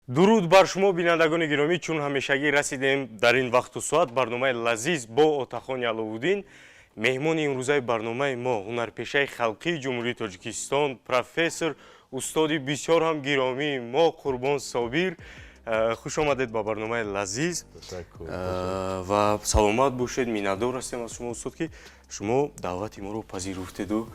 Дуруд бар шумо, бинандагони гиромӣ. Чун ҳамешагӣ расидем дар ин вақту соат барномаи лазиз бо Отахони Аловуддин. Меҳмони имрӯзаи барномаи мо ҳунарпешаи халқии Ҷумҳурии Тоҷикистон, профессор, устоди бисёр ҳам гиромии мо Қурбон Собир. Хуш омадед ба барномаи лазиз ва саломат бошед. Миннатдор ҳастем аз шумо, устод, ки шумо даъвати моро пазируфтеду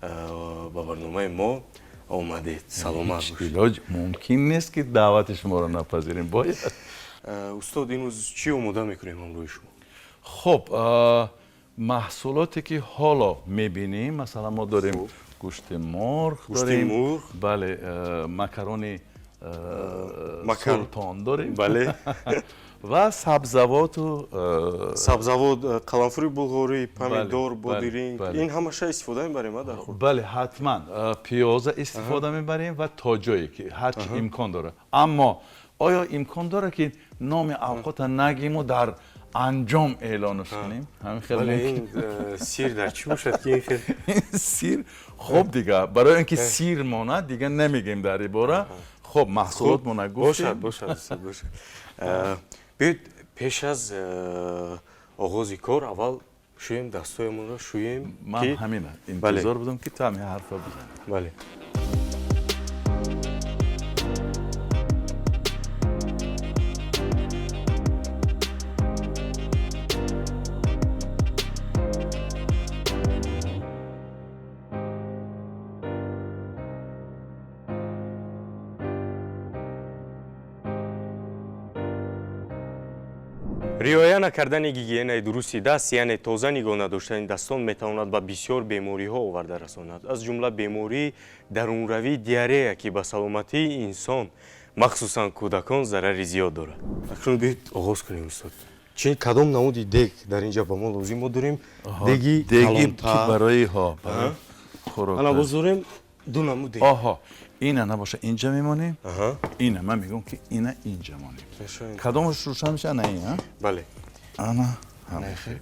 ба барномаи мо омадед. Саломат бошед. Илоҷ мумкин нест, ки даъвати шуморо напазирем, бояд. Устод, имрӯз чӣ омода мекунем ҳамроҳи шумо? Хуб, маҳсулоте ки ҳоло мебинем, масалан, мо дорем гӯшти мурғ дорем, мурғ, бале, макарони султон дорем, ва сабзавоту сабзавот, қаламфури булғорӣ, помидор, бодиринг, ин ҳамаша истифода мебарем дар худ? Бале, ҳатман пиёза истифода мебарем ва то ҷое ки ҳарчи имкон дорад. Аммо оё имкон дорад, ки номи авқота нагиму дар анҷом эълонаш кунем? Ҳамин хел ин сир дар чӣ бошад, ки ин хел? Сир, хуб, дига барои он ки сир монад, дига намегем дар ин бора. Хуб, маҳсулот мо нагуфтем. Бошад, бошад, устод, бошад. Биёед, пеш аз оғози кор аввал шӯем дастҳоямонро, шӯем. Ман ҳамина интизор будам, ки ту ҳамин ҳарфро бизанӣ. Бале. Риоя накардани гигиенаи дурусти даст, яъне тоза нигоҳ надоштани дастон, метавонад ба бисёр бемориҳо оварда расонад, аз ҷумла бемории дарунравии диарея, ки ба саломатии инсон, махсусан кӯдакон, зарари зиёд дорад. Акнун биёед, оғоз кунем, устод. Чи кадом намуди дег дар инҷа ба мо лозим? Мо дорем деги деги барои ҳо. Ана, боз дорем ду намуд дег. Оҳо, ина набоша, инҷа мемонем, ина ман мегӯям, ки ина инҷа монем. Кадомаш рӯшан меша? Ана ин? Бале. Ана ҳамахел,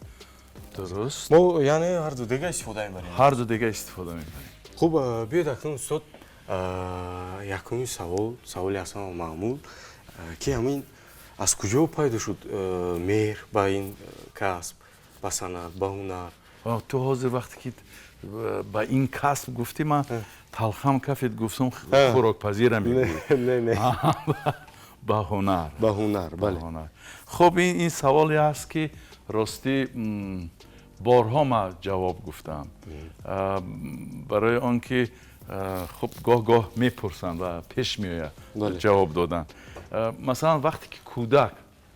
дуруст. Мо, яъне, ҳар ду дега истифода мебарем. Ҳар ду дега истифода мебарем. Хуб, биёед акнун, устод, якуми савол, саволи аз ҳама маъмул, ки ҳамин аз куҷо пайдо шуд меҳр ба ин касб, ба санъат, ба ҳунар? Ту ҳозир вақте ки ба ин касб гуфтӣ, ман талхам кафед, гуфтам, хӯрокпазира мегӯӣ. Ба ҳунар. Ба ҳунар, бале. Хуб, ин саволе аст, ки ростӣ борҳо ман ҷавоб гуфтам, барои он ки хуб, гоҳ гоҳ мепурсанд ва пеш меояд ҷавоб додан. Масалан, вақте ки кӯдак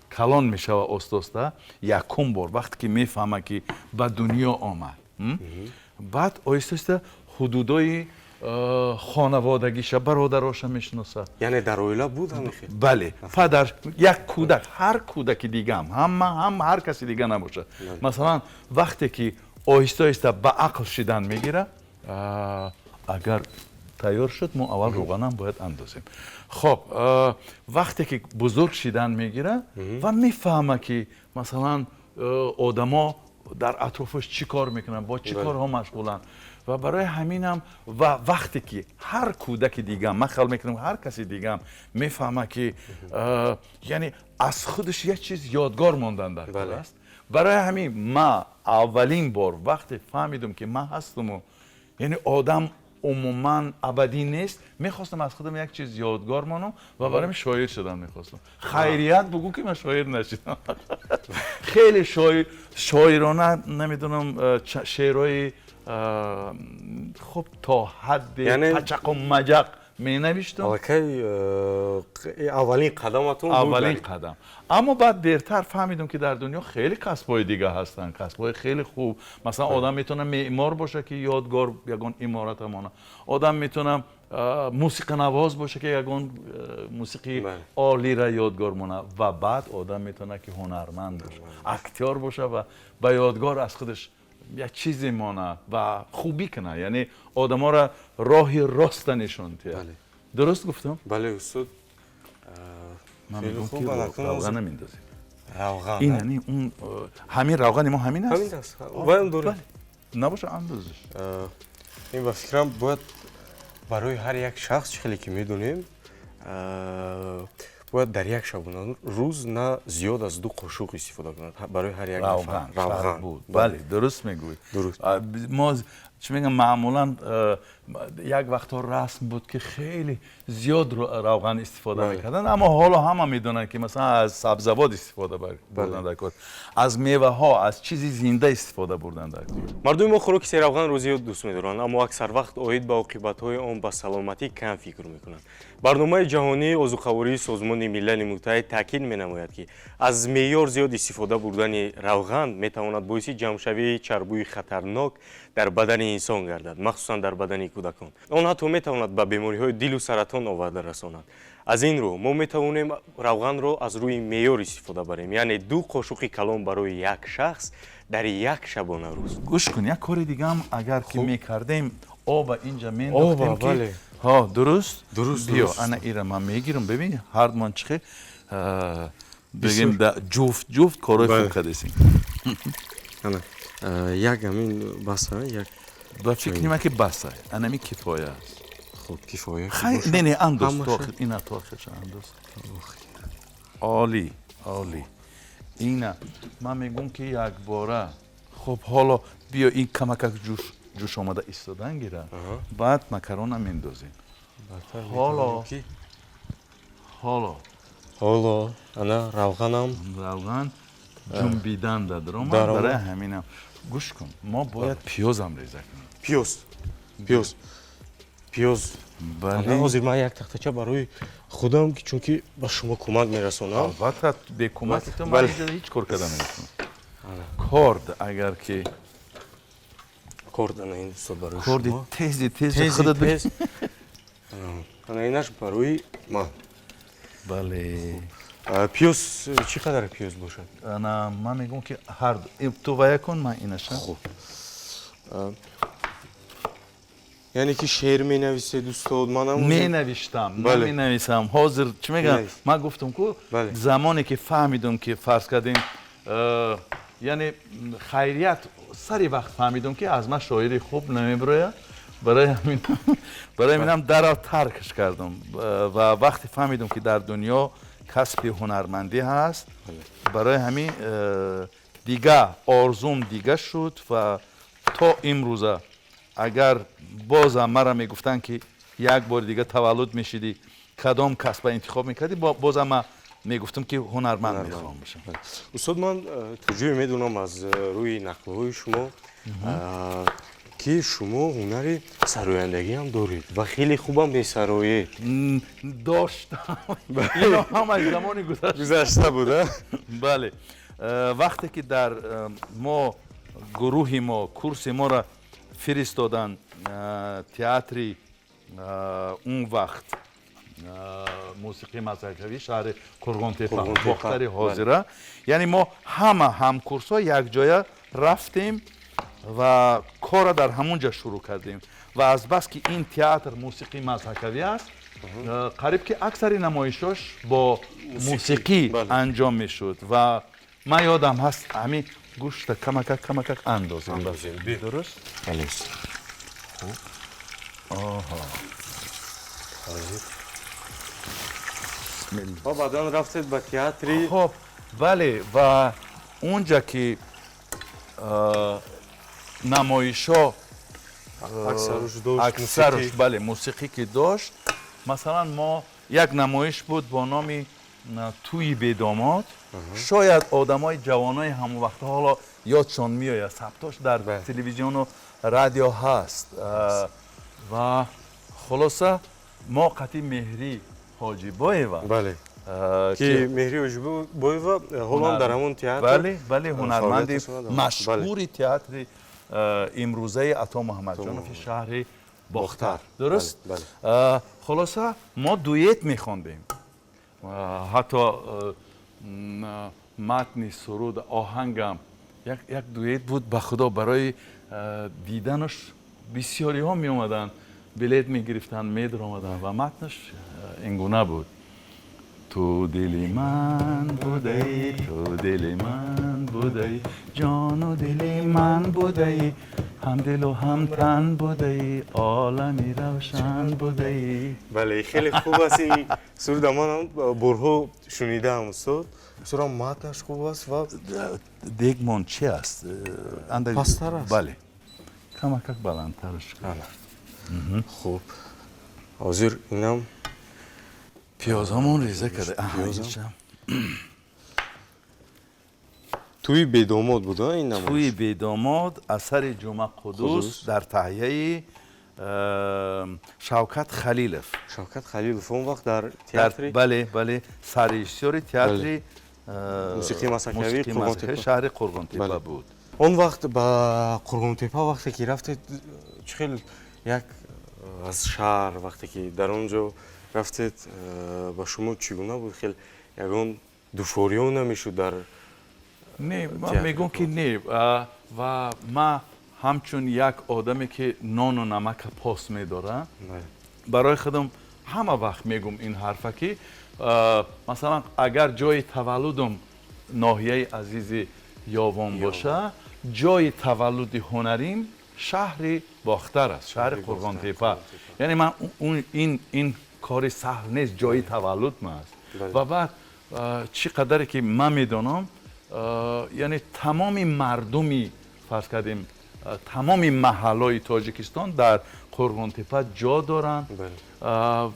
калон мешавад, оста оста якум бор вақте ки мефаҳмад, ки ба дунё омад, баъд оҳиста оҳиста ҳудудои хонаводагиша, бародароша мешиносад. Яъне дар оила буд ҳамин хел? Бале, падар, як кӯдак, ҳар кӯдаки дигаам, ҳама ҳам, ҳар каси дига набошад, масалан, вақте ки оҳиста оҳиста ба ақл шидан мегирад. Агар тайёр шуд, мо аввал рӯғанам бояд андозем. Хоб, вақте ки бузург шидан мегирад ва мефаҳмад, ки масалан, одамо дар атрофаш чӣ кор мекунанд, бо чӣ корҳо машғуланд, ва барои ҳаминам ва вақте ки ҳар кӯдаки дигам, ман хаёл мекунам, ҳар каси дигам мефаҳмад, ки яъне аз худаш як чиз ёдгор мондан дар кор аст. Барои ҳамин ман аввалин бор вақте фаҳмидам, ки ман ҳастаму, яъне одам умуман абадӣ нест, мехостам аз худам як чиз ёдгор монам ва барои ҳамин шоир шудан мехостам. Хайрият, бугӯ, ки ман шоир нашидам. Хеле шоирона, намедонам, шеърҳои хуб то ҳадди пачақу маҷақ менавиштам. Аллакай аввалин қадаматон. Аввалин қадам. Аммо баъд дертар фаҳмидам, ки дар дунё хеле касбҳои дига ҳастанд, касбҳои хеле хуб. Масалан, одам метавонад меъмор бошад, ки ёдгор ягон имората монад, одам метавонад мусиқанавоз бошад, ки ягон мусиқии олира ёдгор монад, ва баъд одам метавонад, ки ҳунарманд бошад, актёр бошад ва ба ёдгор аз худаш як чизе монад ва хубӣ кунад, яъне одаморо роҳи роста нишон диҳад. Дуруст гуфтам? Бале, устод. Ман мегӯям, ки равған намендозем. Равған. Ин он ҳамин равғани мо ҳамин аст. Ҳамин аст, ваям дорем. Набоша, андозиш. Ин, ба фикрам, бояд барои ҳар як шахс, чӣ хеле ки медонем. Бояд дар як шабонарӯз на зиёд аз 2 қошуқ истифода кунад барои ҳар як нафар. Равған буд. Бале, дуруст мегӯӣ. Дуруст. Мо чӣ мегӯям, маъмулан як вақтҳо расм буд, ки хеле зиёд равған истифода мекарданд, аммо ҳоло ҳама медонанд, ки масалан аз сабзавот истифода бурдан дар кор, аз меваҳо, аз чизи зинда истифода бурдан дар кор. Мардуми мо хӯроки серавғанро зиёд дӯст медоранд, аммо аксар вақт оид ба оқибатҳои он ба саломатӣ кам фикр мекунанд. Барномаи ҷаҳонии озуқавории Созмони Милали Муттаҳид таъкид менамояд, ки аз меъёр зиёд истифода бурдани равған метавонад боиси ҷамъшавии чарбӯи хатарнок дар бадани инсон гардад, махсусан дар бадани кӯдакон. Он ҳатто метавонад ба бемориҳои дилу саратон оварда расонад. Аз ин рӯ мо метавонем равғанро аз рӯи меъёр истифода барем, яъне 2 қошуқи калон барои як шахс дар як шабонарӯз. Гӯш кун, як кори дигаам агар ки мекардем, оба инҷа мендохтем, ки ҳо, дуруст? Дуруст. Биё, ана ира ман мегирам, бибин, ҳардмон чӣ бигем, ҷуфт ҷуфт корҳои хуб кардесем. Ана як ҳамин баса, як. Ба фикри ман, ки баса, анами кифоя аст. Хуб, кифоя. Не, не, андоз то охир, ина то охирша андоз. Олӣ, олӣ. Ина ман мегӯм, ки якбора, хуб, ҳоло биё, ин камакак ҷӯш омада истодан гира, баъд макарона мендозем. Ҳоло, ҳоло. Ҳоло ана равғанам. Равған ҷунбидан даромад, барои ҳаминам гӯш кун, мо бояд пиёзам реза кунем. Пиёз, пиёз, пиёз. Бале, ҳозир ман як тахтача барои худам, ки чунки ба шумо кӯмак мерасонам. Албатта, бекӯмаки ту ман ҳеҷ кор карда наметавонам. Корд агар ки. Корд ана ин, устод, барои корди тези тези худат. Тез. Ана инаш барои ман. Бале. Пиёз, чӣ қадар пиёз бошад? Ана ман мегӯм, ки ҳар ту вая кун, ман инаша. Хуб, яъне ки шеър менависед, устод, манам? Менавиштам, менависам. Ҳозир, чӣ мегӯям, ман гуфтам ку, замоне ки фаҳмидум, ки фарз кардем, яъне хайрият, сари вақт фаҳмидум, ки аз ман шоири хуб намебирояд, барои ҳаминам дарав таркш кардам. Ва вақте фаҳмидум, ки дар дунё касби ҳунармандӣ ҳаст, барои ҳамин дига орзум дига шуд. Ва то имрӯза агар бозам мара мегуфтанд, ки як бори дига таваллуд мешидӣ, кадом касба интихоб мекардӣ, бозам ман мегуфтам, ки ҳунарманд мехоҳам бошам. Устод, ман то ҷое медонам аз рӯи нақлҳои шумо, ки шумо ҳунари сарояндагиам доред ва хеле хубам месароед. Доштам, ино ҳамаш замони гузашта буд. Бале, вақте ки дар мо гурӯҳи мо, курси моро фиристоданд театри он вақт мусиқии мазҳакавӣ шаҳри Қурғонтепа, Бохтари ҳозира, яъне мо ҳама ҳамкурсҳо якҷоя рафтем ва корро дар ҳамон ҷо шурӯъ кардем. Ва азбаски ин театр мусиқии мазҳакавӣ аст, қариб ки аксари намоишош бо мусиқӣ анҷом мешуд. Ва ман ёдам ҳаст, ҳамин гӯшта камакак камакак андозем. Дуруст. Хуб, ҳозир. Ва баъдан рафтед ба театри. Хоб, бале, ва унҷа ки намоишҳо аксаруш, бале, мусиқӣ ки дошт, масалан, мо як намоиш буд бо номи «Тӯи бедомод». Шояд одамои ҷавонои ҳамон вақтҳо ҳоло ёдшон меояд, сабтош дар телевизиону радио ҳаст. Ва хулоса, мо қатъи Меҳрӣ Ҳоҷибоева. Бале, ки Меҳри Ҳоҷибоева ҳоло ҳам дар ҳамон театр. Бале, бале, ҳунарманди машҳури театри имрӯзаи Ато Муҳаммадҷонови шаҳри Бохтар, дуруст. Хулоса, мо дуэт мехондем, ҳатто матни суруд, оҳангам як дуэт буд. Ба худо, барои диданаш бисёриҳо меомаданд, билет мегирифтанд, медаромаданд. Ва матнаш ин гуна буд: ту дили ман будаӣ, ту дили ман будаӣ, ҷону дили ман будаӣ. Ҳам дилу ҳам тан будаӣ, олами равшан будаӣ. Бале, хеле хуб аст ин суруда, ман ҳам борҳо шунидаам, устод. Бисёрам матнаш хуб аст ва Дегмон чи аст? Пасттар аст. Бале, камакак баландтараш. Хуб, ҳозир инам Пиёзҳамон реза карда. Пиёзам. Тӯи бедомод буд ин намоиш? Тӯи бедомод, асари Ҷума Қуддус дар таҳияи Шавкат Халилов. Шавкат Халилов он вақт дар театри Бале, саррежиссёри театри мусиқии масхакавии шаҳри Қурғонтепа буд. Он вақт ба Қурғонтепа вақте ки рафтед, чӣ хел як аз шаҳр вақте ки дар он ҷо рафтед, ба шумо чӣ гуна буд? Хел ягон душвориҳо намешуд дар Не, ман мегӯм, ки не. Ва ман ҳамчун як одаме, ки нону намака пос медорам, барои худам ҳама вақт мегӯм ин ҳарфа, ки масалан, агар ҷои таваллудам ноҳияи азизи Ёвон боша, ҷои таваллуди ҳунарим шаҳри Бохтар аст, шаҳри Қурғонтепа. Яъне ман ин кори саҳл нест, ҷои таваллуд ма аст. Ва баъд, чӣ қадаре ки ман медонам, яъне тамоми мардуми, фарз кардем, тамоми маҳаллои Тоҷикистон дар Қурғонтепа ҷо доранд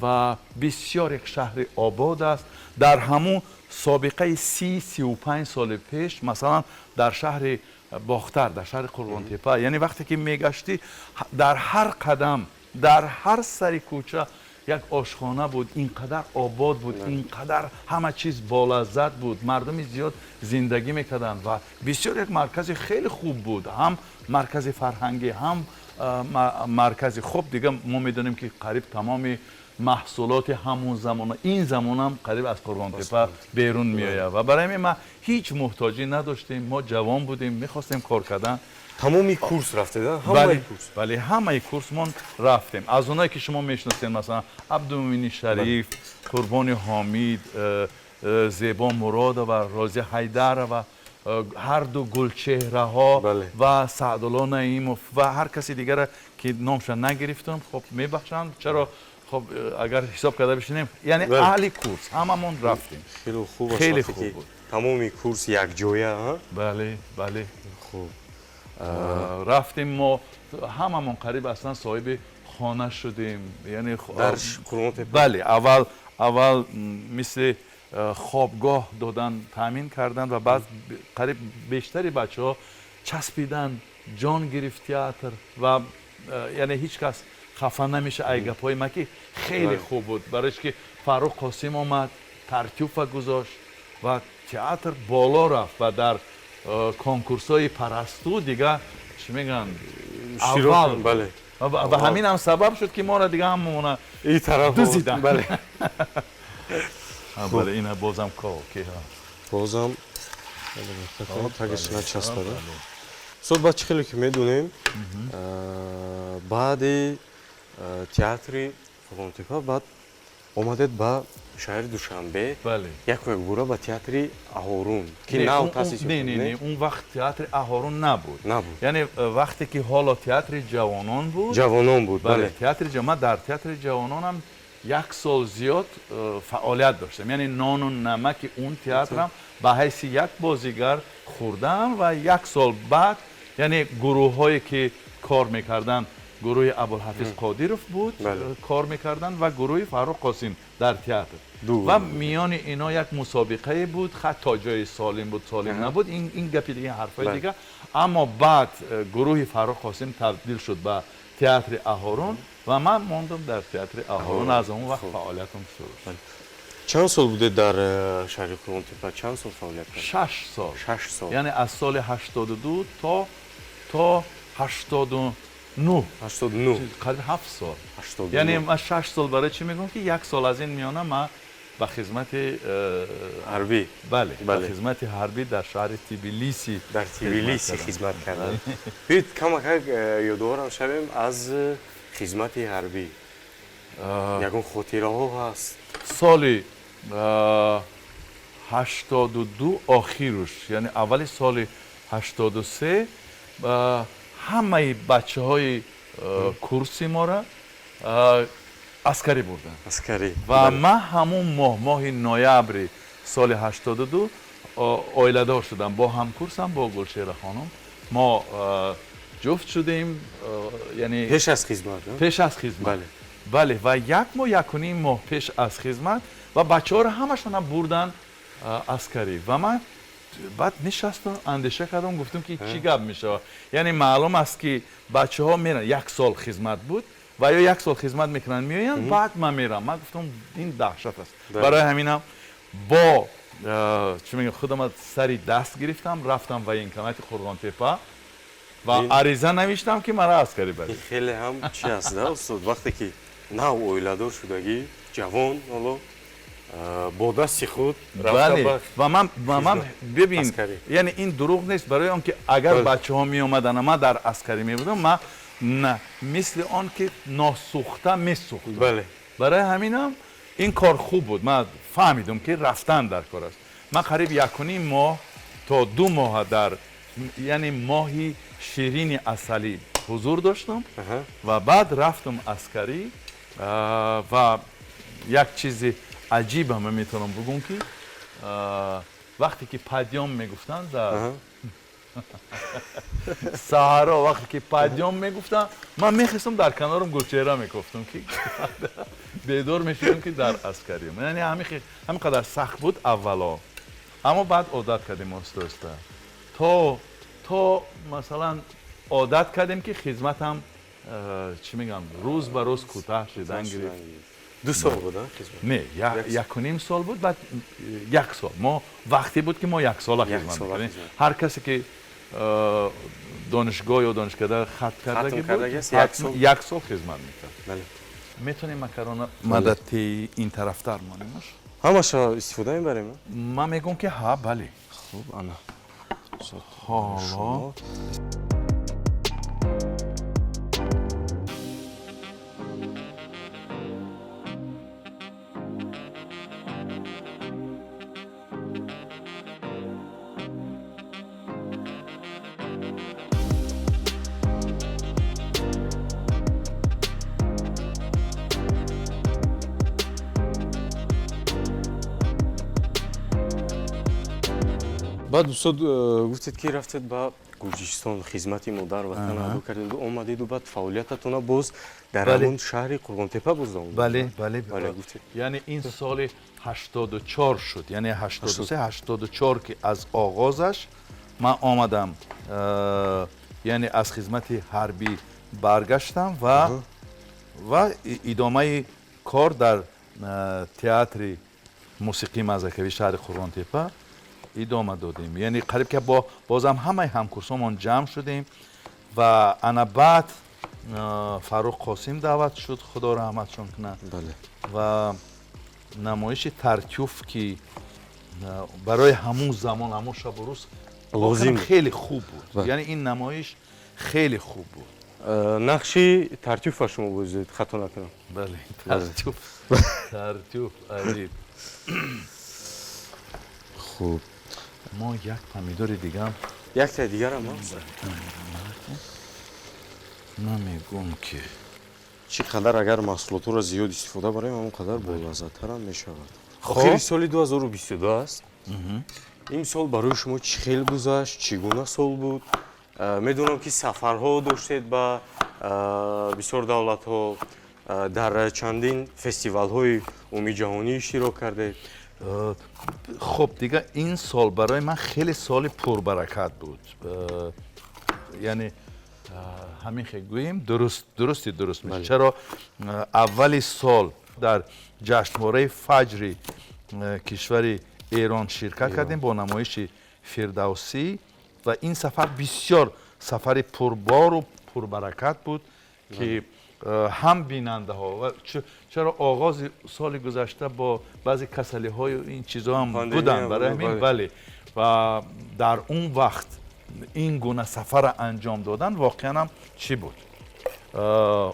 ва бисёр як шаҳри обод аст. Дар ҳамун собиқаи 30-35 соли пеш, масалан, дар шаҳри Бохтар, дар шаҳри Қурғонтепа, яъне вақте ки мегаштӣ, дар ҳар қадам, дар ҳар сари кӯча як ошхона буд. Ин қадар обод буд, ин қадар ҳама чиз болаззат буд, мардуми зиёд зиндагӣ мекарданд ва бисёр як маркази хеле хуб буд, ҳам маркази фарҳангӣ, ҳам маркази хуб. Дига мо медонем, ки қариб тамоми маҳсулоти ҳамун замона, ин замонам қариб аз Қурғонтепа берун меояд ва барои ҳамин ма ҳеҷ муҳтоҷӣ надоштем. Мо ҷавон будем, мехостем кор кардан. Тамоми курс рафтед, ҳамаи курс? Бале, ҳамаи курсмон рафтем. Аз оное, ки шумо мешиносед, масалан, Абдумумини Шариф, Қурбони Ҳомид, Зебо Муродова, Розия Ҳайдарова, ҳарду гулчеҳраҳо ва Саъдулло Наимов ва ҳар каси дигара, ки номша нагирифтам, хоб, мебахшанд. Чаро, хоб, агар ҳисоб карда бишинем, яъне аҳли курс ҳамамон рафтем. Хеле хуб аст. Хеле хуб буд. Тамоми курс якҷоя. Бале. Хуб. Рафтем, мо ҳамамон қариб аслан соҳиби хона шудем, яъне Дар Қурғонтепа? Бале, аввал мисли хобгоҳ додан, таъмин карданд ва баъд қариб бештари бачаҳо часпидан, ҷон гирифт театр ва яъне ҳеҷ кас хафа намеша ай гапҳои ма, ки хеле хуб буд, барои ки Фаррух Қосим омад, Тартюфа гузошт ва театр боло рафт ва дар конкурсҳои Парасту дига, чӣ мегӯянд, аввал ва ҳамин ҳам сабаб шуд, ки моро дига ҳамона дуздидан. Бале, ина бозам ки. Бозам тагаш начаспада. Устод, баъд чӣ хеле ки медонем, баъди театри Қурғонтепа баъд омадед ба шаҳри Душанбе, яку якбора ба театри Аҳорун, ки нав таъсис. Не, не, не, он вақт театри Аҳорун набуд. Набуд. Яъне вақте ки ҳоло театри Ҷавонон буд. Ҷавонон буд, бале. Театри, ман дар театри Ҷавононам як сол зиёд фаъолият доштам, яъне нону намаки он театрам ба ҳайси як бозигар хӯрдам. Ва як сол баъд, яъне гурӯҳҳое, ки кор мекарданд, гурӯҳи Абулҳафиз Қодиров буд, кор мекарданд, ва гурӯҳи Фаррух Қосим дар театр. Ва миёни ино як мусобиқае буд, то ҷои солим буд, солим набуд, ин гапи дига, ҳарфҳои дига. Аммо баъд гурӯҳи Фаррух Қосим табдил шуд ба театри Аҳорун ва ман мондам дар театри Аҳорун. Аз он вақт фаъолиятам шурӯъ шуд. Чанд сол будед дар шаҳри Қурғонтепа? Чанд сол фаъолият кард? 6 сол. 6 сол. Яъне аз соли 82 то 89. 89. Қариб 7 сол. Яъне ман 6 сол барои чӣ мегӯям, ки як сол аз ин миёна ман ба хизмати ҳарбӣ. Бале, ба хизмати ҳарбӣ дар шаҳри Тбилиси. Дар Тбилиси хизмат кардам. Биёед, камакак ёдоворам шавем аз хизмати ҳарбӣ. Ягон хотираҳо ҳаст? Соли 82 охируш, яъне аввали соли 83. Ҳамаи бачаҳои курси моро аскарӣ бурданд. Аскарӣ. Ва ман ҳамун моҳ, моҳи ноябри соли 82 оиладор шудам бо ҳамкурсам, бо Гулшера хонум. Мо ҷуфт шудем, яъне пеш аз хизмат. Пеш аз хизмат. Бале, ва як моҳ, 1.5 моҳ пеш аз хизмат ва бачаҳоро ҳамашона бурданд аскарӣ. Ва ман баъд нишастам, андеша кардам, гуфтам, ки чӣ гап мешавад. Яъне маълум аст, ки бачаҳо меранд, як сол хизмат буд ва ё як сол хизмат мекунанд, меоянд, баъд ман мерам. Ман гуфтам, ин даҳшат аст. Барои ҳаминам бо чӣ мегӯям, худам сари даст гирифтам, рафтам военкомати Қурғонтепа ва ариза навиштам, ки маро аскарӣ баред. Ин хеле ҳам чи аст, да, устод, вақте ки нав оиладор шудагӣ, ҷавон, ҳоло бо дасти худ рафта. Ва ман бибин, яъне ин дурӯғ нест, барои он ки агар бачаҳо меомаданд, ман дар аскарӣ мебудам, ман на мисли он ки носӯхта месӯхтам. Барои ҳаминам ин кор хуб буд. Ман фаҳмидам, ки рафтан дар кор аст. Ман қариб 1.5 моҳ то 2 моҳ дар, яъне, моҳи ширини асалӣ ҳузур доштам ва баъд рафтам аскарӣ. Ва як чизи аҷиба ман метавонам бигӯм, ки вақте ки «подъём» мегуфтанд дар саҳаро, вақте ки «подъём» мегуфтанд, ман мехестам, дар канорам Гулчеҳра мекофтам, ки бедор мешудам, ки дар аскариам. Яъне ҳамин қадар сахт буд аввало, аммо баъд одат кардем оҳиста оҳиста, то масалан одат кардем, ки хизматам, чӣ мегӯям, рӯз ба рӯз кӯтаҳ шидан гирифт. 2 сол буд хизмат? Не, 1.5 сол буд, баъд як сол. Мо вақте буд, ки мо яксола хизмат мекардем. Ҳар касе ки донишгоҳ ё донишкада хатм кардаги буд, як сол хизмат мекард. Метавонем макарона мадати ин тарафтар монемаш. Ҳамаша истифода мебарем? Ман мегӯям, ки ҳа, бале. Хуб, ана. Ҳоло Баъд, устод, гуфтед, ки рафтед ба Гурҷистон, хизмати модар ватан адо кардеду омадеду, баъд фаъолиятатона боз дар ҳамон шаҳри Қурғонтепа боз давом. Бале, яъне ин соли 84 шуд, яъне 83, 84, ки аз оғозаш ман омадам, яъне аз хизмати ҳарбӣ баргаштам ва идомаи кор дар театри мусиқии мазакавии шаҳри Қурғонтепа идома додем. Яъне қариб ки бозам ҳамаи ҳамкурсомон ҷамъ шудем. Ва ана баъд Фаррух Қосим даъват шуд, худо раҳматшон кунад, ва намоиши Тартюф, ки барои ҳамун замон, ҳамун шабу рӯз лозим хеле хуб буд. Яъне ин намоиш хеле хуб буд. Нақши Тартюфа шумо бозидед, хато накунам? Бале, Тартюф, Тартюф аҷиб. Хуб. Мо як помидори дигаам. Яктаи дигарам. Ман мегӯм, ки Чӣ қадар агар маҳсулотҳоро зиёд истифода барем, ҳамон қадар болаззаттарам мешавад. Охири соли 2022 аст. Ин сол барои шумо чӣ хел гузашт, чӣ гуна сол буд? Медонам, ки сафарҳо доштед ба бисёр давлатҳо, дар чандин фестивалҳои умумиҷаҳонӣ иштирок кардед. Хуб, дига ин сол барои ман хеле соли пурбаракат буд. Яъне ҳамин хел гӯем, дурусти дуруст мешавад. Чаро? Аввали сол дар ҷашнвораи Фаҷри кишвари Эрон ширкат кардем бо намоиши Фирдавсӣ ва ин сафар бисёр сафари пурбору пурбаракат буд, ки ҳам бинандаҳо, чаро оғози соли гузашта бо баъзе касалиҳою ин чизҳо ҳам буданд, барои ҳамин, бале, ва дар он вақт ин гуна сафарро анҷом додан воқеан ҳам чӣ буд,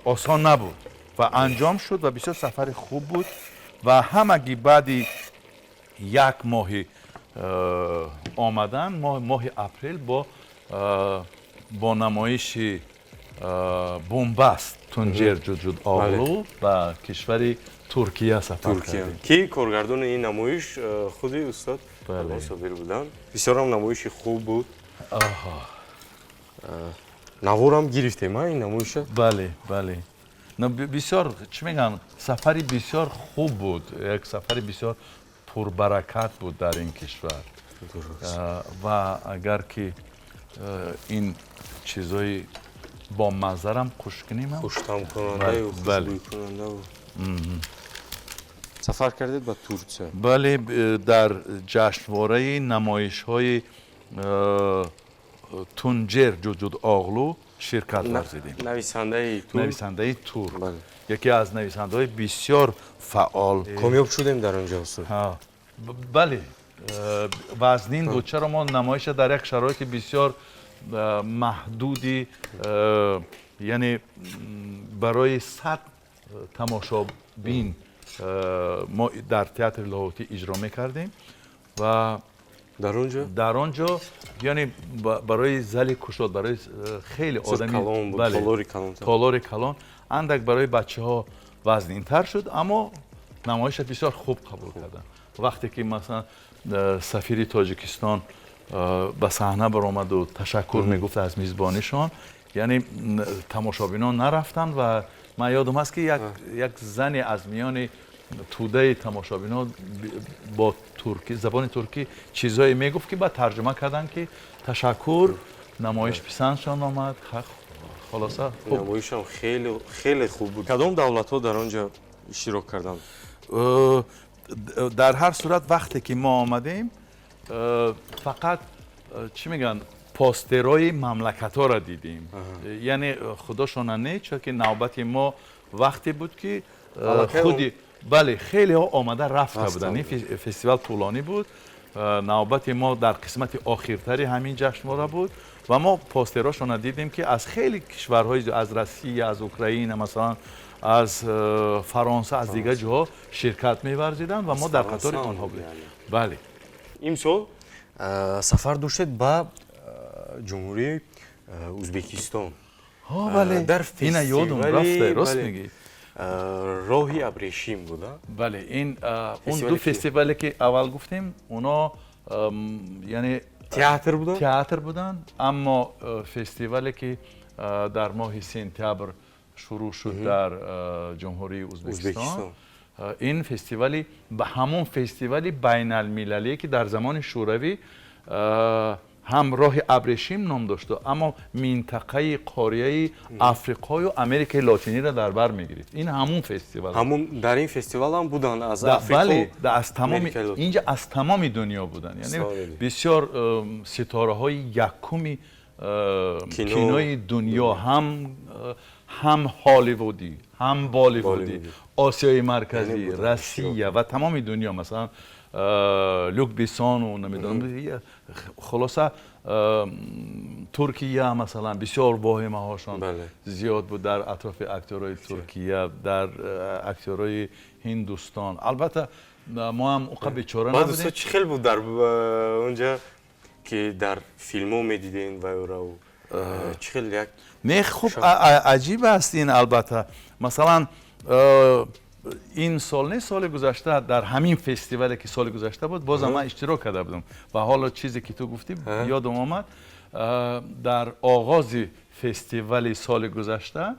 осон набуд ва анҷом шуд ва бисёр сафари хуб буд. Ва ҳамагӣ баъди як моҳи омадан, моҳи апрел, бо Бо намоиши «Бунбаст» Тунҷер Ҷуҷуд Оғлу ба кишвари Туркия сафар кардем. Ки коргардони ин намоиш худи устод Собир буданд. Бисёрам намоиши хуб буд. Наворам гирифтем ин намоиша. Бале, бисёр, чӣ мегӯянд, сафари бисёр хуб буд, як сафари бисёр пурбаракат буд дар ин кишвар. Ва агар ки ин чизои бомаззарам хуш кунем. Хуштаъмкунандаю хушбӯйкунандау. Сафар кардед ба Турсия. Бале, дар ҷашнвораи намоишҳои Тунҷер Ҷуҷуд Оғлу ширкат варзидем. Нависандаи турк. Нависандаи турк, яке аз нависандаҳои бисёр фаъол. Комёб шудем дар он ҷо, устод? Бале, вазнин буд. Чаро мо намоиша дар як шароити бисёр маҳдуди, яъне барои 100 тамошобин мо дар театри Лоҳутӣ иҷро мекардем ва дар он ҷо дар он ҷо, яъне барои зали кушод, барои хеле одами толори калон андак барои бачаҳо вазнинтар шуд, аммо намоиша бисёр хуб қабул карданд. Вақте ки, масалан, сафири Тоҷикистон ба саҳна баромаду ташаккур мегуфт аз мизбонишон, яъне тамошобинон нарафтанд. Ва ман ёдам ҳаст, ки як зане аз миёни тӯдаи тамошобинон бо туркӣ, забони туркӣ чизҳое мегуфт, ки баъд тарҷума карданд, ки ташаккур, намоиш писандшон омад. Хулоса. Намоишам хеле хеле хуб буд. Кадом давлатҳо дар он ҷо иштирок карданд? Дар ҳар сурат, вақте ки мо омадем, фақат, чӣ мегӯянд, постерои мамлакатҳоро дидем, яъне худошона не, чунки навбати мо вақте буд, ки худи, бале, хелеҳо омада рафта буданд. Ин фестивал тӯлонӣ буд. Навбати мо дар қисмати охиртари ҳамин ҷашнвора буд ва мо постерошонро дидем, ки аз хеле кишварҳои, аз Россия, аз Украина, масалан, аз Фаронса, аз дигар ҷоҳо ширкат меварзиданд ва мо дар қатори онҳо будем, бале. Имсол сафар доштед ба Ҷумҳурии Ӯзбекистон. Бале, ина ёдум рафта, рост мегӣ. «Роҳи абрешим» буда. Бале, ин он ду фестивале, ки аввал гуфтем, оно яъне театр буданд. Театр буданд, аммо фестивале, ки дар моҳи сентябр шурӯъ шуд дар Ҷумҳурии Ӯзбекистон, ин фестивали ба ҳамон фестивали байналмилалие, ки дар замони Шӯравӣ ҳам «Роҳи абрешим» ном дошту, аммо минтақаи қораи Африқою Америкаи Лотиниро дар бар мегирифт, ин ҳамун фестивал. Ҳамун дар ин фестивал ҳам буданд аз Бале, аз тамоми инҷа, аз тамоми дунё буданд, яъне бисёр ситораҳои якуми кинои дунё, ҳам Ҳолливудӣ, ҳам Болливудӣ, Осиёи Марказӣ, Россия ва тамоми дунё, масалан, Люк Бессону намедонам, хулоса, Туркия, масалан, бисёр воҳимаҳошон зиёд буд дар атрофи актёрои Туркия, дар актёрои Ҳиндустон. Албатта, мо ҳам уқа бечора набудем. Чӣ хел буд дар онҷа, ки дар филмҳо медидем вайрау, чӣ хел як? Не, хуб, аҷиб аст ин, албатта. Масалан, ин сол не, соли гузашта дар ҳамин фестивале, ки соли гузашта буд, бозам ман иштирок карда будам. Ва ҳоло чизе, ки ту гуфтӣ, ёдам омад. Дар оғози фестивали соли гузашта,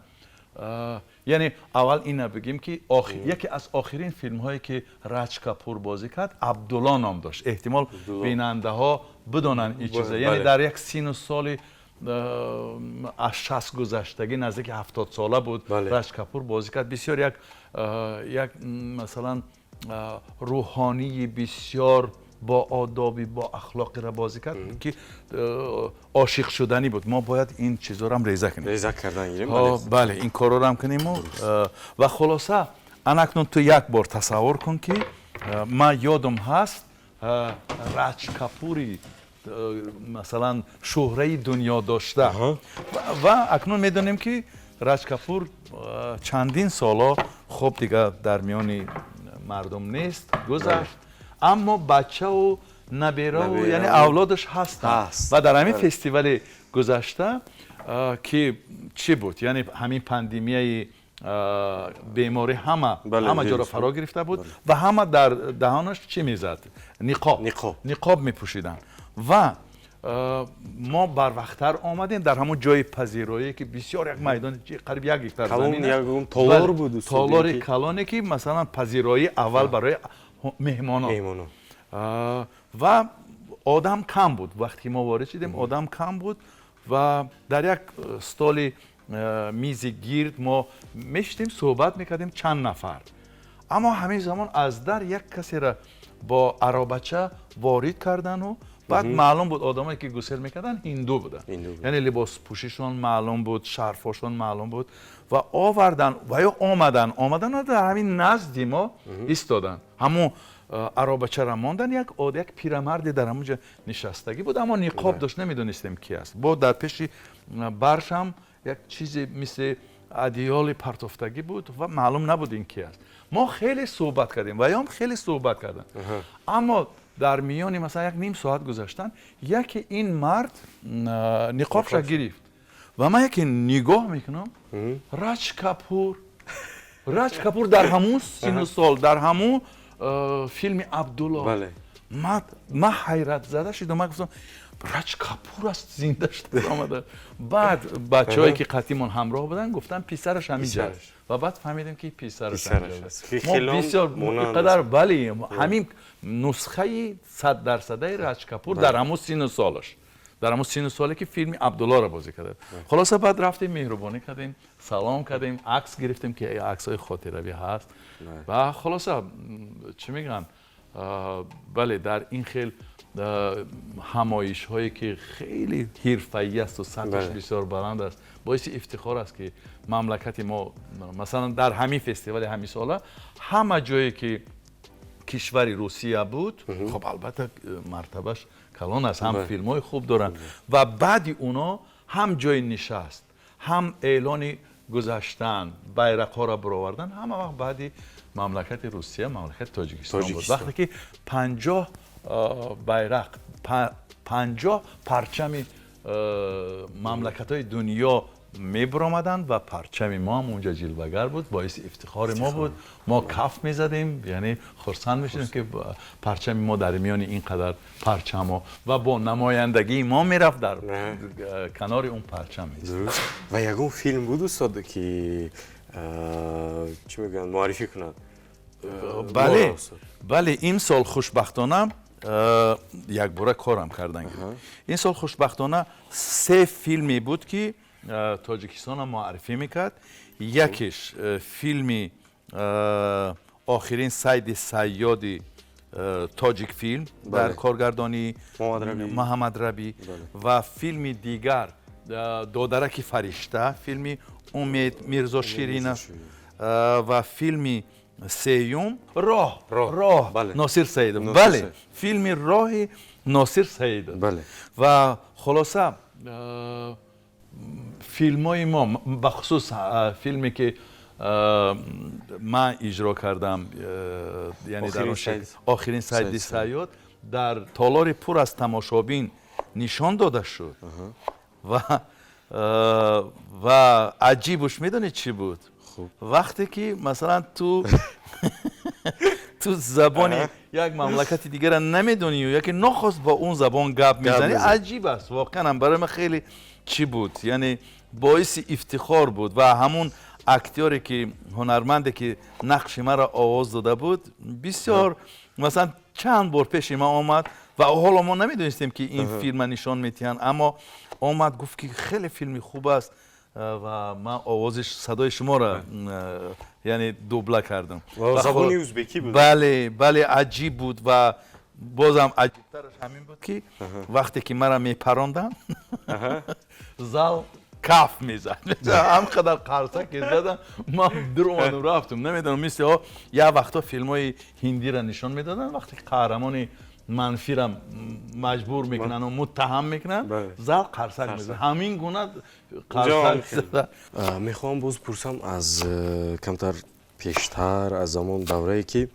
яъне аввал ина бигем, ки яке аз охирин филмҳое, ки Раҷ Капур бозӣ кард, «Абдулло» ном дошт. Эҳтимол, бинандаҳо бидонанд ин чиза. Яъне дар як сину соли аз 60 гузаштагӣ, наздики 70сола буд, Раҷ Капур бозӣ кард. Бисёр як, масалан, рӯҳонии бисёр боодоби, бо ахлоқиро бозӣ кард, ки ошиқ шуданӣ буд. Мо бояд ин чизорам реза кунем. Реза кардан гирем. Бале, ин корорам куниму ва хулоса, анакнун ту як бор тасаввур кун, ки ман ёдам ҳаст, Раҷ Капури, масалан, шӯҳраи дунё дошта, ва акнун медонем, ки Раҷ Капур чандин соло хуб дигар дар миёни мардум нест, гузашт, аммо бачаву Набераву, яъне авлодаш ҳастанд. Ва дар ҳамин фестивали гузашта, ки чӣ буд, яъне ҳамин пандемияи беморӣ ҳама ҷоро фаро гирифта буд ва ҳама дар даҳонаш чӣ мезад? Ниқоб ниқоб мепӯшиданд. Ва мо барвақттар омадем дар ҳамон ҷои пазироӣ, ки бисёр як майдони қариб 1 гектар. Толор буд. Толори калоне, ки масалан пазироӣ аввал барои меҳмонон ва одам кам буд. Вақте ки мо ворид шудем, одам кам буд ва дар як столи мизи гирд мо мешидем, суҳбат мекардем чанд нафар. Аммо ҳамин замон аз дар як касеро бо аробача ворид кардану баъд маълум буд, одамое ки гусел мекарданд, ҳинду буданд, яъне либоспӯшишон маълум буд, шарфошон маълум буд. Ва овардан ва ё омадан дар ҳамин назди мо истоданд, ҳамун аробачара мондан. Як пирамарде дар ҳамон ҷо нишастагӣ буд, аммо ниқоб дошт, намедонистем, ки аст. Бо дар пеши баршам як чизе мисли одеяли партофтагӣ буд ва маълум набуд, ин ки аст. Мо хеле суҳбат кардем ва ём хеле суҳбат карданд, аммо дар миёни масалан як ним соат гузаштан, яке ин мард ниқобша гирифт ва ман яке нигоҳ мекунам: Раҷ Капур! Раҷ Капур дар ҳамун сину сол, дар ҳамун филми «Абдулло». Ман ҳайратзада шудам. Ман гуфтам: «Раҷ Капур аст, зинда шуда омада». Баъд бачаҳое, ки қатимон ҳамроҳ буданд, гуфтанд, писараш ҳаминҷа аст. Ва баъд фаҳмидем, ки писараш мо бисёр қадар, бале, ҳамин нусхаи 100-дарсадаи Раҷ Капур дар ҳамун сину солаш, дар ҳамун сину соле, ки филми «Абдуллоро» бозӣ карда. Хулоса, баъд рафтем, меҳрубонӣ кардем, салом кардем, акс гирифтем, ки аксҳои хотиравӣ ҳаст. Ва хулоса, чӣ мегӯянд, бале, дар ин хел ҳамоишҳое, ки хеле ҳирфаӣ асту сатҳаш бисёр баланд аст, боиси ифтихор аст, ки мамлакати мо масалан дар ҳамин фестивали ҳамисола ҳама ҷое, ки кишвари Русия буд, хоб, албатта, мартабаш калон аст, ҳам филмҳои хуб доранд ва баъди уно ҳам ҷои нишаст, ҳам эълони гузаштан, байрақҳоро баровардан, ҳама вақт баъди мамлакати Русия мамлакати Тоҷикистон буд. Вақте ки 50 байрақ, 50 парчами мамлакатҳои дунё мебаромаданд ва парчами мо ҳам унҷа ҷилвагар буд, боиси ифтихори мо буд. Мо каф мезадем, яъне хурсанд мешудем, ки парчами мо дар миёни ин қадар парчамҳо ва бо намояндагии мо мерафт, дар канори он парчам. Ва ягон филм буд, устод, ки чӣ мегӯянд, муаррифӣ кунад? Бале, имсол хушбахтона якбора корам кардан. Ин сол хушбахтона се филме буд, ки Тоҷикистонро муаррифӣ мекард. Якеш филми «Охирин сайди сайёди» «Тоҷикфилм» дар коргардонии Муҳаммад Рабӣ ва филми дигар «Додараки фаришта», филми Умед Мирзоширинов ва филми сеюм «Роҳ», Носир Саидов. Бале, филми «Роҳи» Носир Саидов. Ва хулоса, филмҳои мо, бахусус филме, ки ман иҷро кардам, яъне дар «Охирин сайди сайёд», дар толори пур аз тамошобин нишон дода шуд. Ва аҷибуш медонед, чӣ буд? Вақте ки масалан ту забони як мамлакати дигарро намедонӣ, яке нохост бо он забон гап мезанӣ, аҷиб аст воқеан. Барои ман хеле чӣ буд, яъне боиси ифтихор буд. Ва ҳамун актёре ки, ҳунарманде ки нақши маро овоз дода буд, бисёр масалан чанд бор пеши ман омад ва ҳоло мо намедонистем, ки ин филма нишон медиҳанд, аммо омад, гуфт, ки хеле филми хуб аст ва ман овози садои шуморо, яъне, дубла кардам. Забони узбекӣ буд. Бале, аҷиб буд. Ва бозам аҷибтараш ҳамин буд, ки вақте ки маро мепаронданд, зал каф мезад. Ҳам қадар қарса ки задам, ман дуромадам, рафтам. Намедонам, мисли як вақто филмҳои ҳиндиро нишон медоданд, вақте ки қаҳрамони манфира маҷбур мекунанд, муттаҳам мекунанд, зал қарсак мезанад, ҳамин гуна қарсак зада. Мехоҳам боз пурсам аз камтар пештар, аз замон даврае, ки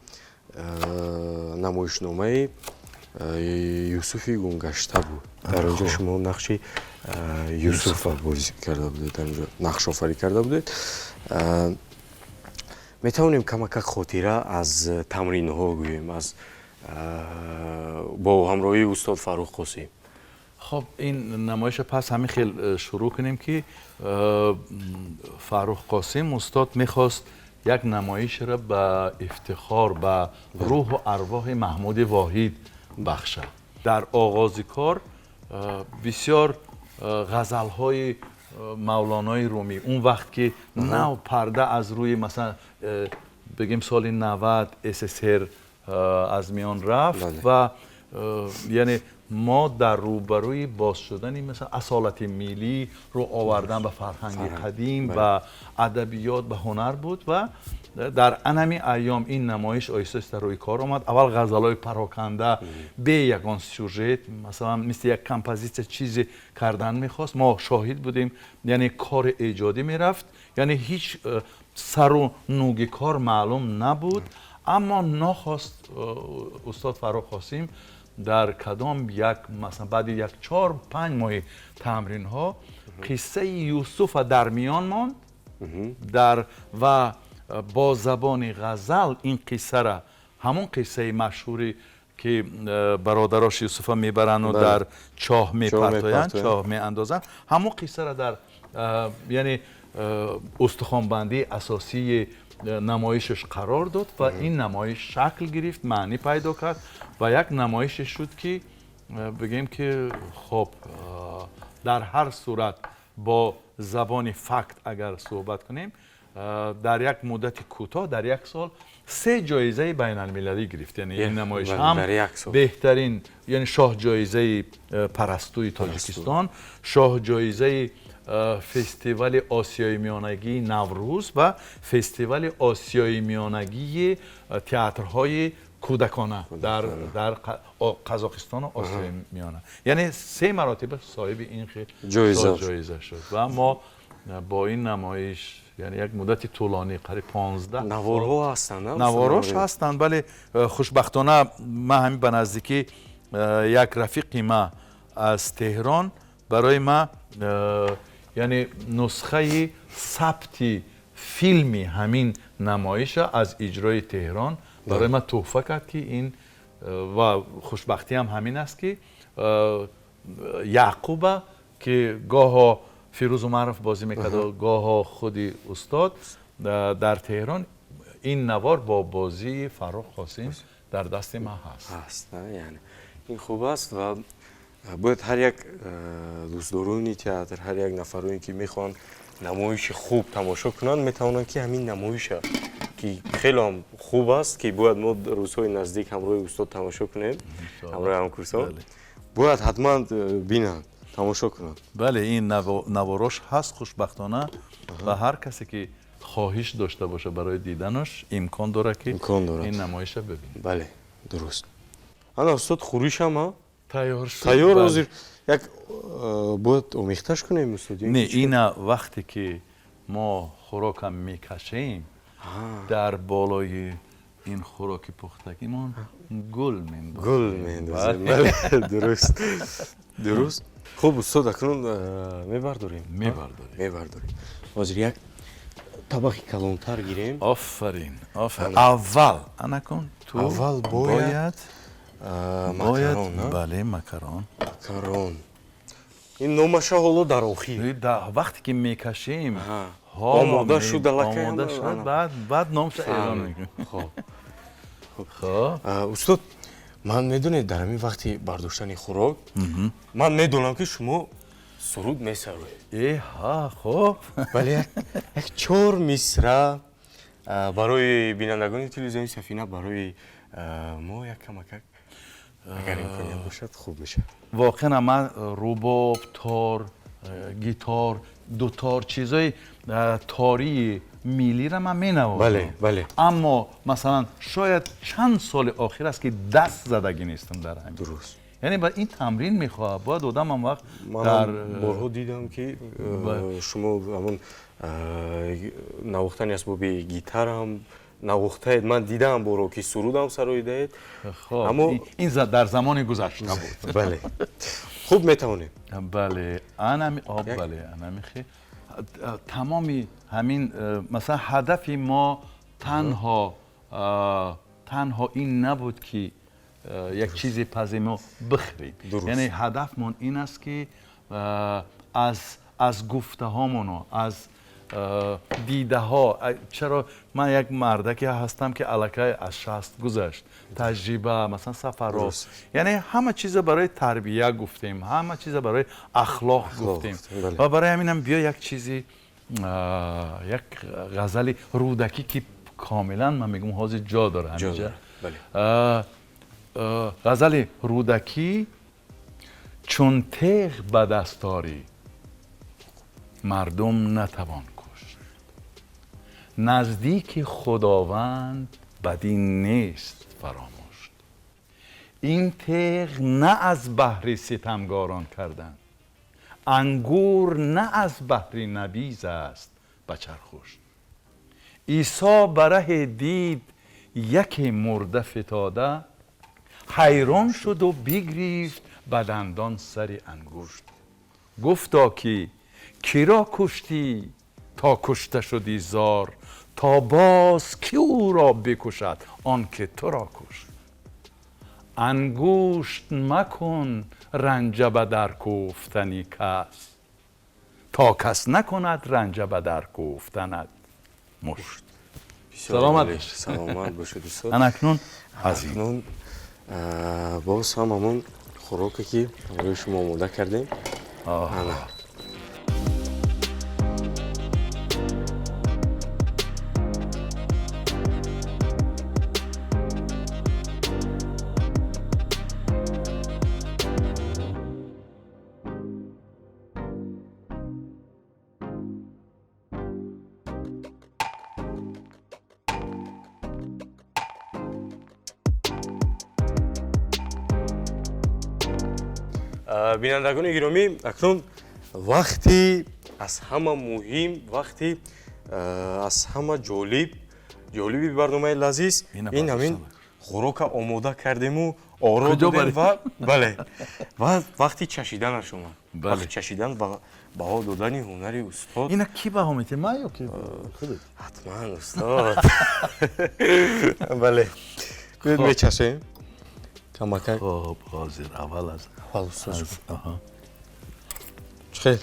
намоишномаи Юсуфи гумгашта буд. Дар он ҷо шумо нақши Юсуфа бозӣ карда будед, дар он ҷо нақшофарӣ карда будед. Метавонем камакак хотира аз тамринҳо гӯем, аз бо ҳамроҳии устод Фаррух Қосим? Хоб, ин намоиша пас ҳамин хел шурӯъ кунем, ки Фаррух Қосим устод мехост як намоишро ба ифтихор ба рӯҳу арвоҳи Маҳмуди Воҳид бахшад. Дар оғози кор бисёр ғазалҳои Мавлонои Румӣ, он вақт ки нав парда аз рӯи, масалан, бигем, соли 90 СССР аз миён рафт ва яъне мо дар рӯбарӯи боз шудани, масалан, асолати миллӣ, рӯ овардан ба фарҳанги қадим, ба адабиёт, ба ҳунар буд ва дар анами айём ин намоиш оҳиста оҳиста рӯи кор омад. Аввал ғазалҳои пароканда, бе ягон сюжет, масалан, мисли як композитсия чизе кардан мехост. Мо шоҳид будем, яъне кори эҷодӣ мерафт, яъне ҳеҷ сару нуги кор маълум набуд. Аммо нохост устод Фаррух Қосим дар кадом як, масалан, баъди як 4-5 моҳи тамринҳо қиссаи Юсуфа дар миён монд дар ва бо забони ғазал ин қиссара, ҳамон қиссаи машҳуре ки бародарош Юсуфа мебаранду дар чоҳ мепартоянд, чоҳ меандозанд, ҳамон қиссара дар яъне устухонбандии асосии намоишаш қарор дод ва ин намоиш шакл гирифт, маънӣ пайдо кард ва як намоише шуд, ки бигем ки хоб, дар ҳар сурат бо забони факт агар суҳбат кунем, дар як муддати кӯтоҳ, дар як сол се ҷоизаи байналмилалӣ гирифт. Яъне ин намоиш ҳам беҳтарин, яъне шоҳҷоизаи Парастуи Тоҷикистон, шоҳҷоизаи фестивали Осиёи Миёнагии Наврӯз ва фестивали Осиёи Миёнагии театрҳои кӯдакона дар Қазоқистону Осиёи Миёна. Яъне се маротиба соҳиби ин ҷоиза шуд ва мо бо ин намоиш, яъне як муддати тӯлонӣ, қариб 15 Наворҳо ҳастанд? Наворош ҳастанд, бале. Хушбахтона, ман ҳамин ба наздикӣ як рафиқи ма аз Теҳрон барои ма, яъне нусхаи сабти филми ҳамин намоиша аз иҷрои Теҳрон барои ман тӯҳфа кард, ки ин ва хушбахтиам ҳамин аст, ки Яъқуба, ки гоҳо Фирӯз Умаров бозӣ мекард, гоҳо худи устод, дар Теҳрон ин навор бо бозии Фаррух Қосим дар дасти ман ҳаст. Ҳаст, яъне ин хуб аст ва бояд ҳар як дӯстдорони театр, ҳар як нафароне, ки мехоҳанд намоиши хуб тамошо кунанд, метавонанд, ки ҳамин намоиша, ки хеле ҳам хуб аст, ки бояд мо рӯзҳои наздик ҳамроҳи устод тамошо кунем, ҳамроҳи ҳамкурсон, бояд ҳатман бинанд, тамошо кунанд. Бале, ин наворош ҳаст, хушбахтона, ва ҳар касе ки хоҳиш дошта боша барои диданаш, имкон дорад, ки ин намоиша бибинад. Бале, дуруст. Ана, устод, хӯришам тайёр шуд. Тайёр. Ҳозир як бояд омехташ кунем, устод? Не, ина вақте ки мо хӯрокам мекашем, дар болои ин хӯроки пухтагимон гул мендозем. Гул мендозем, бале, дуруст. Хуб, устод, акнун мебардорем? Мебардорем. Мебардорем. Ҳозир як табақи калонтар гирем. Офарин, офарин. Аввал анакун ту Аввал бояд макарон. Бале, макарон. Макарон, ин номаша ҳоло дар охир. Вақте ки мекашем. Омода шуд аллакай. Омода шуд, баъд номша эълон мекунем. Хоб. Устод, ман, медонед, дар ҳамин вақти бардоштани хӯрок ман медонам, ки шумо суруд месароед. Э, ҳа, хоб. Бале, як чор мисра барои бинандагони телевизиони Сафина, барои мо як камакак, агар имконият бошад, хуб мешавад. Воқеан, ман рубоб, тор, гитор, дутор, чизои тории миллиро ман менавозам. Бале, бале. Аммо, масалан, шояд чанд соли охир аст, ки даст задагӣ нестам дар ҳамин. Яъне ба ин тамрин мехоҳад, бояд одам ҳам вақт дар борҳо дидам, ки шумо ҳамон навохтани асбоби гитарам. навохтаед. Ман дидаам боро, ки сурудам сароидаед. Аммо ин дар замони гузашта буд. Бале, хуб, метавонем. Бале, анами об, бале, анами тамоми ҳамин, масалан, ҳадафи мо танҳо ин набуд, ки як чизе пазему бихӯрем. Яъне ҳадафмон ин аст, ки аз гуфтаҳомону аз дидаҳо. Чаро ман як мардаке ҳастам, ки аллакай аз 60 гузашт, таҷриба, масалан, сафарҳо, яъне ҳама чиза барои тарбия гуфтем, ҳама чиза барои ахлоқ гуфтем. Ва барои ҳаминам биё як чизи, як ғазали Рӯдакӣ, ки комилан ман мегӯям, ҳозир ҷо дора ҳаминҷа ғазали Рӯдакӣ: «Чун теғ ба даст орӣ, мардум натавон кушт, наздики Худованд бадӣ нест фаромӯшт. Ин теғ на аз баҳри ситамгорон кардан, ангур на аз баҳри набиз аст ба чархушт. Исо ба раҳе дид яке мурда фитода, ҳайрон шуду бигрифт ба дандон сари ангушт. Гуфто, ки киро куштӣ, то кушта шудӣ зор? То боз ки ӯро бикушад, он ки туро кушт? Ангушт макун ранҷа ба дар кӯфтани кас, то кас накунад ранҷа ба дар кӯфтанат мушт». Саломат. Саломат бошед, устод. Анакнун аз ин Акнун боз ҳам ҳамон хӯроке, ки барои шумо омода кардем. Ана. Бинандагони гиромӣ, акнун вақти аз ҳама муҳим, вақти аз ҳама ҷолиби барномаи лазиз. Ин ҳамин хӯрока омода кардему оро додем ва, бале, ва вақти чашиданаш омад, вақти чашидан ва баҳо додани ҳунари устод. Ина ки баҳо метиҳад, ман ё ки худат? Ҳатман, устод, бале. Мечашем камакак. Хоб, ҳозир аввал аз Аввал устод. Чӣ хел?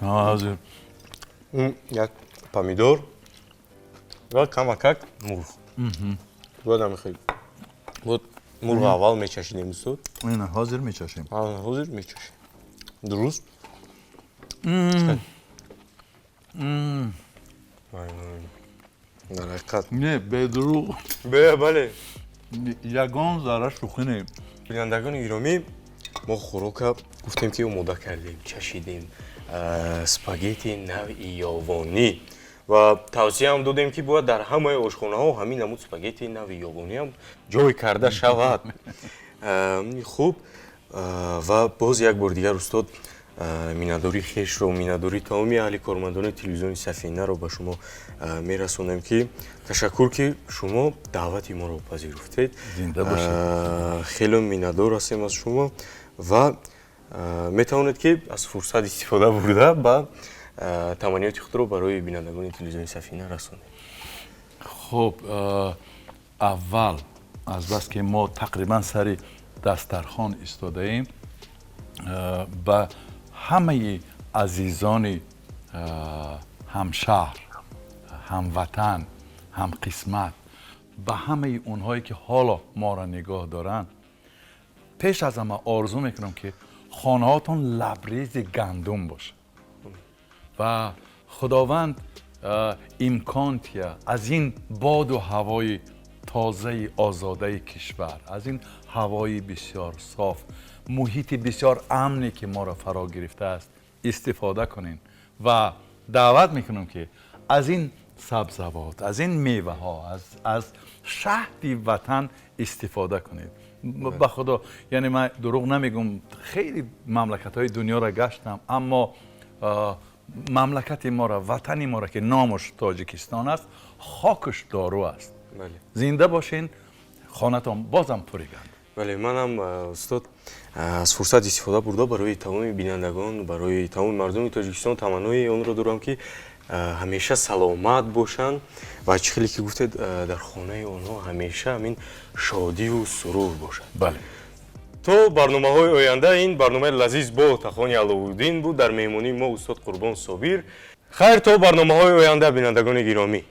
Ҳозир. Як помидор ва камакак мурғ бояд ҳамихел. Вот мурғ аввал мечашидем, устод. Ина ҳозир мечашем. Ҳозир мечашем, дуруст. Дар ҳақиқат. Не, бедурӯғ. Бале. Ягон зарра шӯхӣ не. Бинандагони гиромӣ, мо хӯрока гуфтем, ки омода кардем, чашидем, спагетти навъи ёвонӣ, ва тавсияам додем, ки бояд дар ҳамаи ошхонаҳо ҳамин намуд спагетти навъи ёвониам ҷой карда шавад. Хуб, ва боз як бор дигар, устод, миннатдории хешро, миннатдории тамоми аҳли кормандони телевизиони Сафинаро ба шумо мерасонем, ки ташаккур, ки шумо даъвати моро пазируфтед. Зинда бошед. Хеле миннатдор ҳастем аз шумо ва метавонед, ки аз фурсат истифода бурда ба таманниёти худро барои бинандагони телевизиони Сафина расонед. Хуб, аввал, азбаски мо тақрибан сари дастархон истодаем, ба ҳамаи азизони ҳамшаҳр, ҳамватан, ҳамқисмат, ба ҳамаи онҳое, ки ҳоло моро нигоҳ доранд, пеш аз ҳама орзу мекунам, ки хонаҳотон лабрези гандум бошад ва Худованд имкон тия аз ин боду ҳавои тозаи озодаи кишвар, аз ин ҳавои бисёр соф, муҳити бисёр амне, ки моро фаро гирифтааст, истифода кунем. Ва даъват мекунам, ки аз ин сабзавот, аз ин меваҳо, аз шаҳди ватан истифода кунед. Ба Худо, яъне ман дурӯғ намегӯм, хеле мамлакатҳои дунёро гаштам, аммо мамлакати моро, ватани моро, ки номаш Тоҷикистон аст, хокаш дору аст. Зинда бошен, хонатон бозам пури гандум. Бале, манам, устод, аз фурсат истифода бурда, барои тамоми бинандагон, барои тамоми мардуми Тоҷикистон таманнои онро дорам, ки ҳамеша саломат бошанд ва, чӣ хеле ки гуфтед, дар хонаи онҳо ҳамеша ҳамин шодиву сурур бошад. Бале. То барномаҳои оянда. Ин барномаи лазиз бо Отахони Аловуддин буд. Дар меҳмонии мо устод Қурбон Собир. Хайр, то барномаҳои оянда, бинандагони гиромӣ.